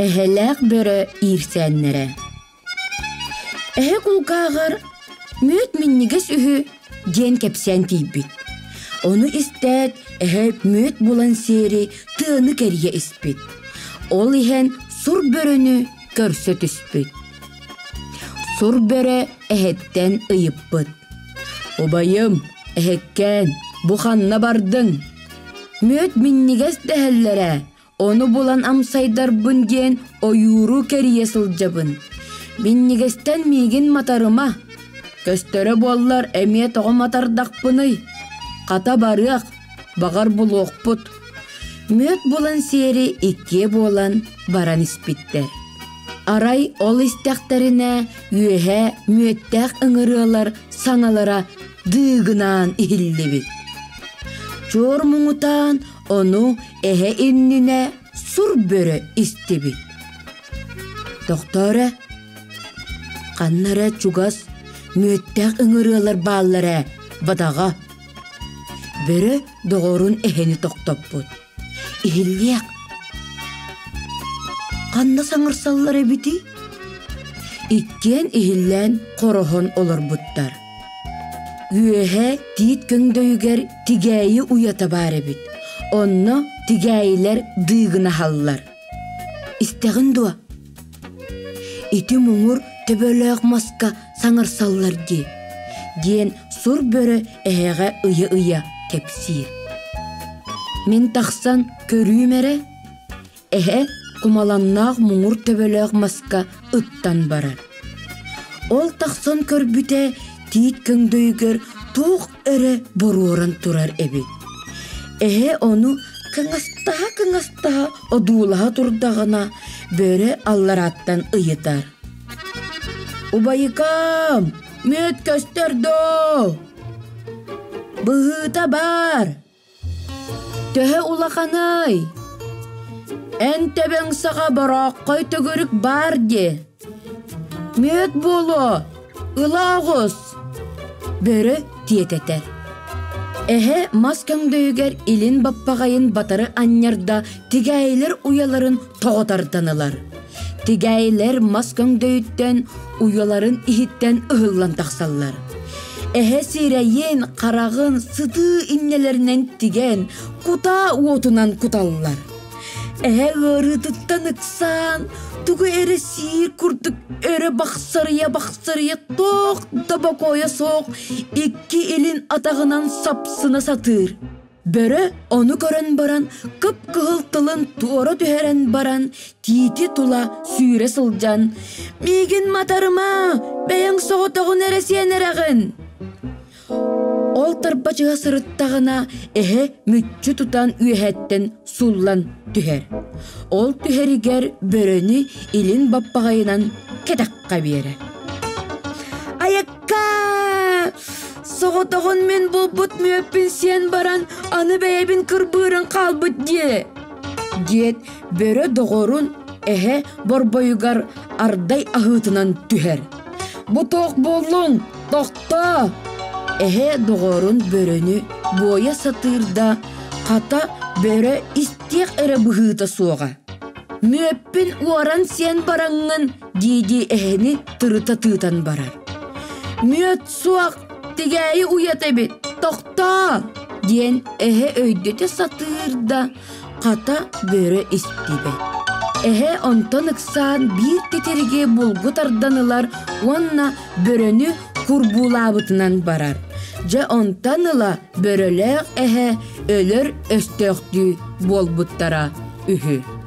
Эһэлээх бөрө иирсээннэрэ Эһэ кулгааҕар мүөт минньигэс үһү диэн кэпсээн тиийбит. Ону истээт, эһэ мүөт булан сиэри тыаны кэрийэ испит. Ол иһэн сур бөрөнү көрсө түспүт. Сур бөрө эһэттэн ыйыппыт: «Убайым, эһэккээн, бу ханна бардыҥ? Мүөт минньигэс дэһэллэрэ, Ону булан амсайдарбын диэн ойууру кэрийэ сылдьабын. Минньигэстэн миигин матарыма. Көстөрө буоллар эмиэ тоҕо матардахпыный? Хата барыах, баҕар булуохпут. Мүөт булан сиэри иккиэ буолан баран испиттэр. Арай ол истэхтэринэ үөһэ мүөттээх ыҥырыалар саҥалара дыыгынаан иһиллибит. Чуор муҥутаан Ону эһэ иннинэ сур бөрө истибит. Тохтоо эрэ, ханна эрэ чугас мүөттээх ыҥырыалар бааллар ээ, бадаҕа. Бөрө доҕорун эһэни тохтоппут. Иһиллиэх. Ханна саҥарсаллар эбитий? Иккиэн иһиллээн хороһон олорбуттар. Үөһэ тиит көҥдөйүгэр тигээйи уйата баар эбит. Онно тигээйилэр дыыгынаһаллар. Истэҕин дуо? Ити муҥур төбөлөөх маска саҥарсаллар дии, диэн сур бөрө эһэҕэ ыйа-ыйа кэпсиир. Мин тахсан көрүүм эрэ, Эһэ кумаланнаах муҥур төбөлөөх маска ыттан барар. Ол тахсан көрбүтэ тиит көҥдөйүгэр туох эрэ боруоран турар эбит. Эһэ ону кыҥастаһа-кыҥастаһа одуулаһа турдаҕына бөрө алларааттан ыйытар: «Убайыкаам, мүөт көстөр доо? Быһыыта баар, Төһө улаханый? Эн төбөҥ саҕа борооххой төгүрүк баар дии. Мүөт буолуо, ыла оҕус! Бөрө тиэтэтэр. Эһэ мас көҥдөйүгэр илин баппаҕайын батары анньарда тигээйилэр уйаларын тоҕо тардан ылар. Тигээйилэр мас көҥдөйүттэн уйаларын иһиттэн ыһыллан тахсаллар. Эһэ сирэйин, хараҕын сытыы иннэлэринэн тигэн, кутаа уотунан куталлар. Эһэ ыарыытыттан ыксаан, тугу эрэ сиир курдук өрө бахсарыйа-бахсарыйа туох да бокуойа суох икки илин атаҕынан сапсына сатыыр. Бөрө ону көрөн баран кып-кыһыл тылын туора түһэрэн баран тиити тула сүүрэ сылдьан «Миигин матарыма, бэйэҥ соҕотоҕун эрэ сиэн эрэҕин!» Ол тарбачыһа сырыттаҕына эһэ мүччү тутан үөһэттэн суллан түһэр. Ол түһэригэр бөрөнү илин баппаҕайынан кэтэххэ биэрэр. Айакка! Соҕотоҕун мин булбут мүөппүн сиэн баран, аны бэйэбин кырбыырын хаалбыт диэ! диэт, бөрө доҕорун эһэ борбойугар ардай аһыытынан түһэр. Бу туох буоллуҥ? Тохтоо! Эһэ доҕорун бөрөнү буойа сатыыр да, хата бөрө истиэх эрэ быһыыта суоҕа. Мүөппүн уоран сиэн бараҥҥын дии-дии эһэни тырыта тыытан барар. «Мүөт суох, тигээйи уйата эбит, тохтоо!» диэн эһэ өйдөтө сатыыр да, хата бөрө истибэт. Эһэ онтон ыксаан биир титириги булгу тардан ылар уонна бөрөнү курбуулаабытынан барар. Дьэ онтон ыла бөрөлөөх эһэ өлөр өстөөхтүү буолбуттара үһү.